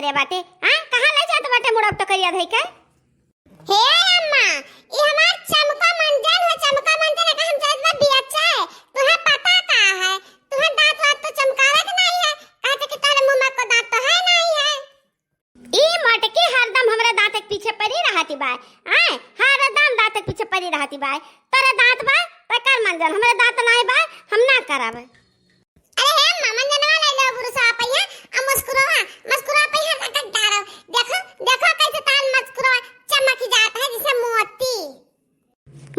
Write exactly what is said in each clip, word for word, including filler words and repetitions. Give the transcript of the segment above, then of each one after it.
रे बाटे, हाँ, कहाँ ले जात बाटे मुड़वा टोकरिया धई के? हे अम्मा, ई हमार चमको मंजन है, चमको मंजन है, का हम चलत बा बियचे? तुहे पता का है? तुहे दाँत वात तो चमकावे के नाहीं है, काहे कि तोरे मुँह में को दाँत तो है नाहीं है। ई मोटकी हरदम हमरे दाँत के पीछे पड़ी रहती बा, आय, हरदम दाँत के पीछे पड़ी रहती बा। तोरे दाँत बा, त कर मंजन, हमरे दाँत नाहीं बा, हम ना करब। अरे हे अम्मा, मंजनवा ले लो बुरुसवा पहिया, आ मुस्कुरवा, मुस्कुरवा पहिया रगड़ डारो। देखो, देखो कैसे ताल मुस्कुरवा चमक जात है जैसे मोती।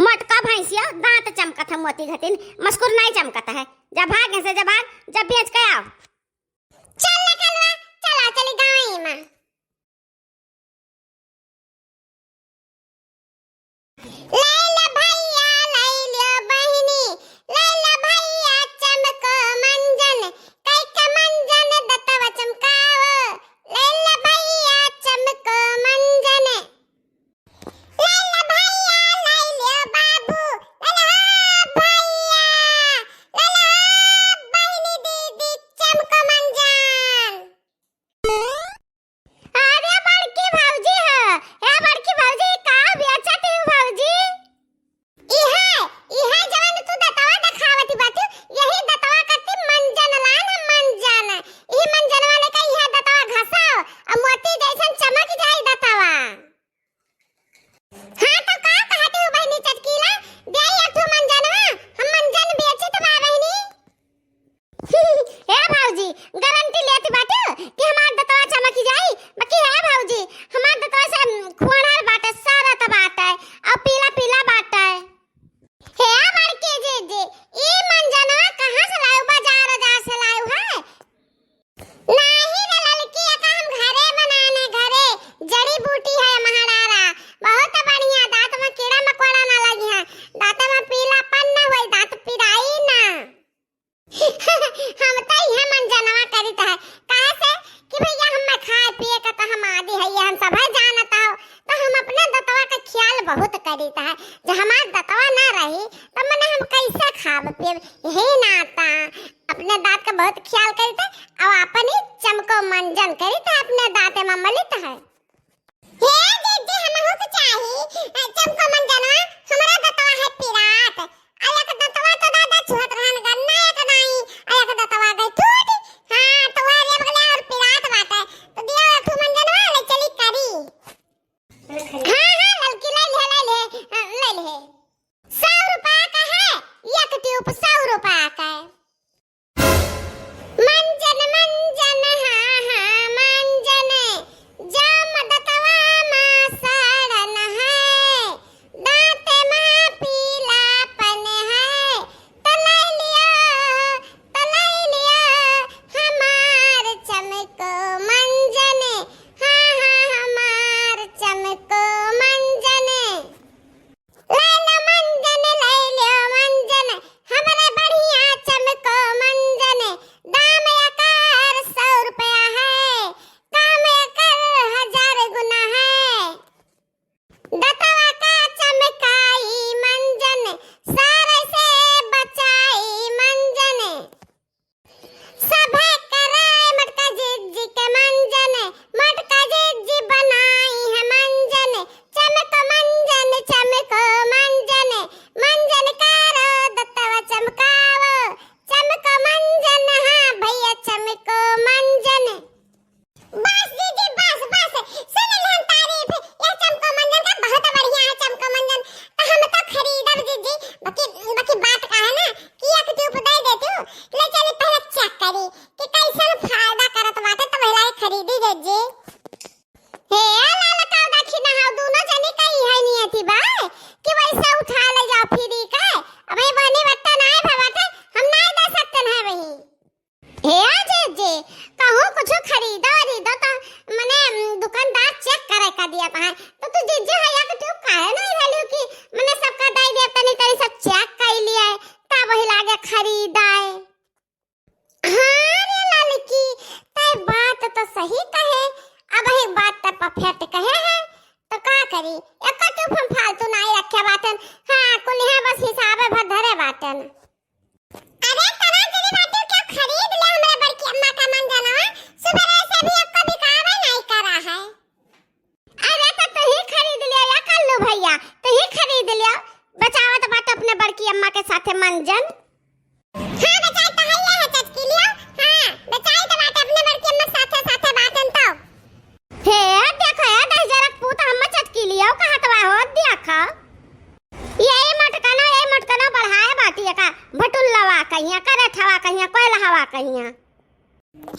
मोटका भैंसिया, दाँत चमकत है मोती घटिन, मुस्कुर नाहीं चमकत है। जा भाग यहाँ से, जा भाग, जा बेच के आओ। चल ले कलवा, चला चली गाँव में। लैला भैया, लैलियो बहिनी, लैला भैया चमको मंजन, कैके मंजन दतवा चमकावो। लैला भैया चमको मंजन, लैला भैया, लैलियो बाबू, लैला हो भैया, लैला हो बहिनी दीदी चमको मंजन। अरे बड़की भौजी ह, ए बड़की भौजी, का बेचत हऊ भौजी? इहे, इहे जवन तू दतवा देखावत बाटू, यही दतवा कती मंजन लान ह, मंजन। इही मंजनवा लेके इहे दतवा घसाओ, अब मोती जैसन चमक जाई दतवा। हाँ, तो का कहत हऊ बहिनी चटकीला? दे एक ठो मंजनवा, हम मंजन बेचित बा बहिनी। हे भौजी, गारंटी लेत बाटू कि हमार दतवा चमकी जाई? बाकी हे भौजी, हमार दतवा से खोड़ल बाटे, सरत बाटे, अउर पीला पीला बाटे। हे बड़की जीजी, ई मंजनवा कहाँ से लायू? बाजार, बाजार से लायू है? नाहीं रे ललकी, एका हम घरे बनाने, घरे। जड़ी बूटी है महड़ारा, बहुत बढ़िया, दाँत में कीड़ा मकोड़ा ना लगी है, दाँत में पीलापन ना होई, दाँत पिराई ना। हम तो इहे मंजनवा करित है, काहे से कि भैया हमें खाए पिए का तो हम आदी है, ये हम सब है जानत हो, तो हम अपने दतवा का ख्याल बहुत करित है। जो हमार दतवा ना रही तो मने हम कैसे खाब पियब? यही नाता अपने दाँत का बहुत ख्याल करित है, और अपन ही चमको मंजन करित है, अपने दाँते में मलित है। हे दीदी, हमहू के चाही, अ, चमको मंजनवा, हमरा दतवा है पिरात। आ एक दतवा तो दादा छुअत रहन, गन्ना एक नाई, आ एक दतवा गई टूट। हाँ, तो वह रेब गले और पिरात बाटे। तो दिया एक ठो मंजनवा, ले चली करी। हाँ, हाँ, ललकी ले ले, ले ले, अ, ले ले। सौ रुपया का है, एक ट्यूब सौ रुपया का है। मंजन, मंजन, हाँ, हाँ, मंजन, जाम दतवा मा सड़न है, दाँत मा पीलापन है, तो ले लियो, तो ले लियो, हमार चमको मंजन, हाँ, हाँ, हमार चमको मंजन। लैलो मंजन, लैलो मंजन, हमरे बढ़िया चमको मंजन, दाम एकर सौ रुपया है, काम एकर हजार गुना है। दतवा का चमकाई मंजन, सारे से बचाई मंजन। सभे करे मटका जिज्जी के मंजन, मटका जिज्जी बनाई है मंजन, चमक मंजन, चमको मंजन, मंजन कारो दतवा चमकावो, चमको मंजन, हाँ भैया चमको मंजन। बस दीदी, बस, बस, सुन लेहन तारीफ, यह चमको मंजन का बहुत बढ़िया है चमको मंजन, तो हम तो खरीदब दीदी, बाकी, बाकी बात का है ना, कि एक ट्यूब दे देतू, ले चली पहले चेक करी कि कैसन फायदा करत बाटे, तब हिला के खरीदी जे जे। हे लाल काऊ, देखी ना, हाउ दोनों जनी का इहे नियति बा कि वैसे उठा ले जाओ फ्री का। अब ये बनी बट्टा ना है बाटे, हम ना दे सकते हैं वही। हे जे जे, कहूँ कुछ खरीदो वरीदो तो मने, उम, दुकानदार चेक करे का दिया है, तो तू जीजी है एक ट्यूब काहे नहीं रहलियो कि मने सबका दे दे, तनी तनी सब चेक कर लिए, तब वही लागे खरीदाए। हाँ रे ललकी, तै बात तो सही कहे, अब ही बात तो परफेक्ट कहे है, तो का करी, एको ट्यूब हम फालतू नहीं रखे बाटन। हाँ, कुल यहाँ बस हिसाबे भर धरे बाटन। अरे तना जनी बाटू, क्या खरीद ले हमरे बड़की अम्मा का मंजनवा, सुबह से भी एको बिकावे नहीं हवा कहिया, कोयला हवा कहिया।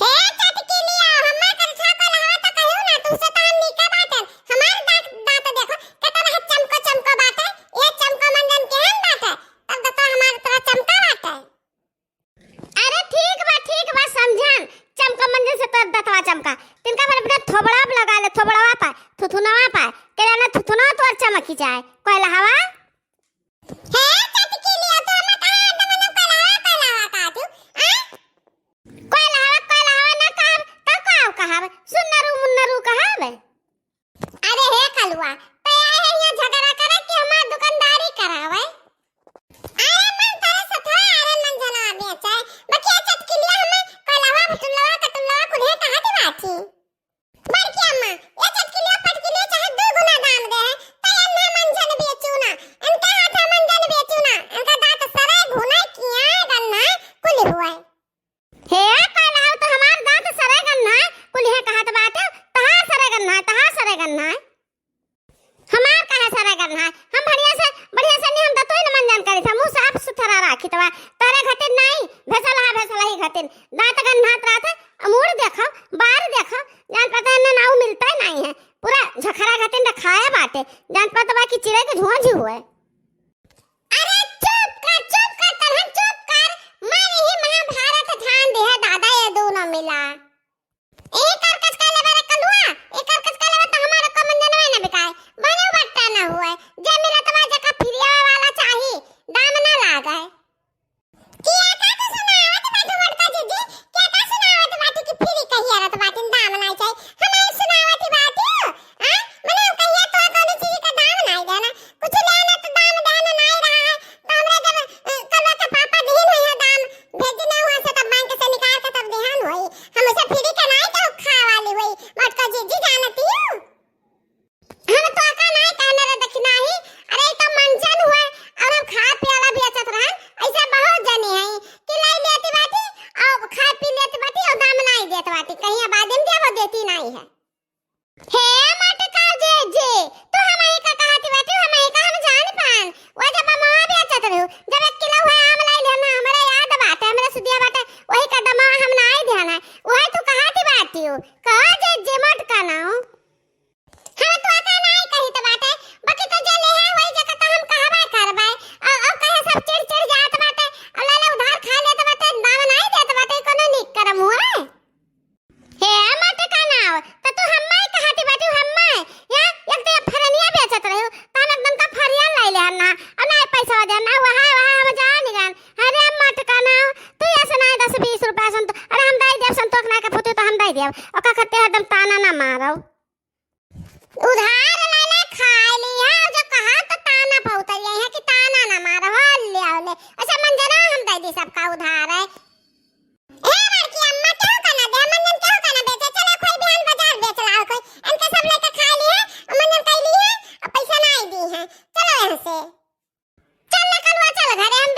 हे चटकिलिया, हमार करिछा कोयला हवा त कहियो ना, तुहसे त हम नीके बाटे। हमार दाँत, दाँत देखो, केतना चमको चमको बाटे। ये चमको मंजन केहन बाटे? तब तो हमार तोरा चमका बाटे। अरे ठीक बा, ठीक बा, समझन। चमको मंजन से तोर दतवा चमका। तिनका भर अपने थोबड़ा पे लगा ले, थोबड़वा पे, थुथुनवा पे। के जाने थुथुनवा तोर चमकी जाए। कोयला हवा? हे चटकिलिया, तू हमें काहे हरदम कोयला हवा, कोयला हवा कहत हू? आय? कोयला हवा, कोयला हवा ना कहब, तब का कहब? सुन्नरू मुन्नरू कहब? अरे हे कलुआ, तै आए है यहाँ झगड़ा करे कि हमार दुकानदारी करावे? अरे मन तोरे से थोड़ा आवे मंजनवा बेचे, बकिया चटकिलिया हमें कोयलवा, भुटुलवा, कटुलवा कुल्हे कहत बाटी। बड़की अम्मा, ये चटकिलिया पटकिलिया चाहे दू गुना दाम दे है, तै अन्ना मंजन बेचू ना, इनके हाथ मंजन बेचू ना, इनका दाँत सरे घुने किया गन्ना कुल हुए। हे, कहलाओ तो हमार दाँत सरे गन्ना है, कुलिहे कहत बाटे, तहार सरे गन्ना है, तहार सरे गन्ना है। हमार काहे सरे गन्ना है? हम बढ़िया से, बढ़िया से नहीं, हम दतोई न मंजन करी था, मुँह साफ सुथरा राखी तवा, तारे घटिन नहीं, भेसल हा, भेसल ही घटिन, दाँत गन्नात रात है, मुड़ देखो, बार देखो, जान पता है ना, नाऊ मिलता ही नहीं है, पूरा झखरा घटिन रखाया बाटे, जान पता बा कि चिड़ै के झुआ झी हुए। अरे चुप कर, चुप कर, तनहन चुप कर। मैं यही महाभारत ठान दे है दादा, ये दोनों मिला। एक और कचका लेबे रे कलुआ, एक और कचका लेबे तो हमारे को मंजनवे न बिकाए, बने बट्टा न हुए। जे मिलत बा जका फिरिया वाला चाही, दाम न लागे। किया का तू सुनावत बाटू बड़का जीजी? किया का सुनावत बाटू कि फ्री कहिया रहत बाटिन दाम नाई चाही? हम आई सुनावत ही बाटू? आ? मने कहिया तो कोनो चीज का दाम नाई देना। कुछ लेना तो दाम देना नाई रहा है। तो हमरा जब, अ, कलवा के पापा दीन है दाम, भेजने हुआ से तब बैंक से निकाल के तब देहन होई। हम उसे फ्री के नाई के खा वाली होई। बड़का जीजी जानती हूँ। हम तो का नाई कहने रे दखिनाही, अरे ई तो मंजन हुए और हम खाए पियाला बेचत रहन, ऐसा बहुत जनी है कि लाई लेती बाटी और खाए पी लेती बाटी और दाम नाई देत बाटी, कहीं आबादी में देबो देती नाई है। हे मटका जे जे, तू हमही का कहती बाटी, हमही का हम जान पान, वो जब मवा बेचत रहू, जब एक किलो हुए आम लाई लेना, हमरा याद बाटे, हमरा सुदिया बाटे, वही का दमा हम नाई देना, वही तू कहती बाटी हो, कह जे जे मटका नाऊ। हम तो का नाई कहित बाटे, बाकी तो जे लेहे वही जगह तो हम कहबे करबे। अउ, अउ कहे सब चिढ़ चिढ़ जात बाटे, अउ लाले उधार खा लेत बाटे, दाम नाई देत बाटे, कोनो नीक करम हुए। हे मटका नाऊ, त तू हम्मे कहती बाटू हम्मे, या एक तो फरनिया बेचत रहू, तहन एकदम का फरिया लाई ले हन्ना, अउ नाई पैसा दे ना, वहा, वहा हम जान गन। अरे मटका नाऊ, तू ऐसे नाई दस बीस रुपया संतो-, अरे हम दाई देब संतोष नाई का फुती तो हम दाई देब, ओका खत्ते हरदम ताना ना मारो। उधार लेले खाए लिया, जो कहा तो ताना पे उतर गई है कि ताना ना मारो, हो ले आओ ले। अच्छा मंजना हम दे दी सबका उधार है। ए बड़की अम्मा, केहू का ना दे, मंजन केहू का ना बेचे, चलो कोई बिहान बाजार बेच लाओ कोई। इनके सब लेके खाए ली है, और मंजन कह ली है, और पैसा ना आई दी है। चलो यहाँ से। चल ना कलुआ, चल घरे, हम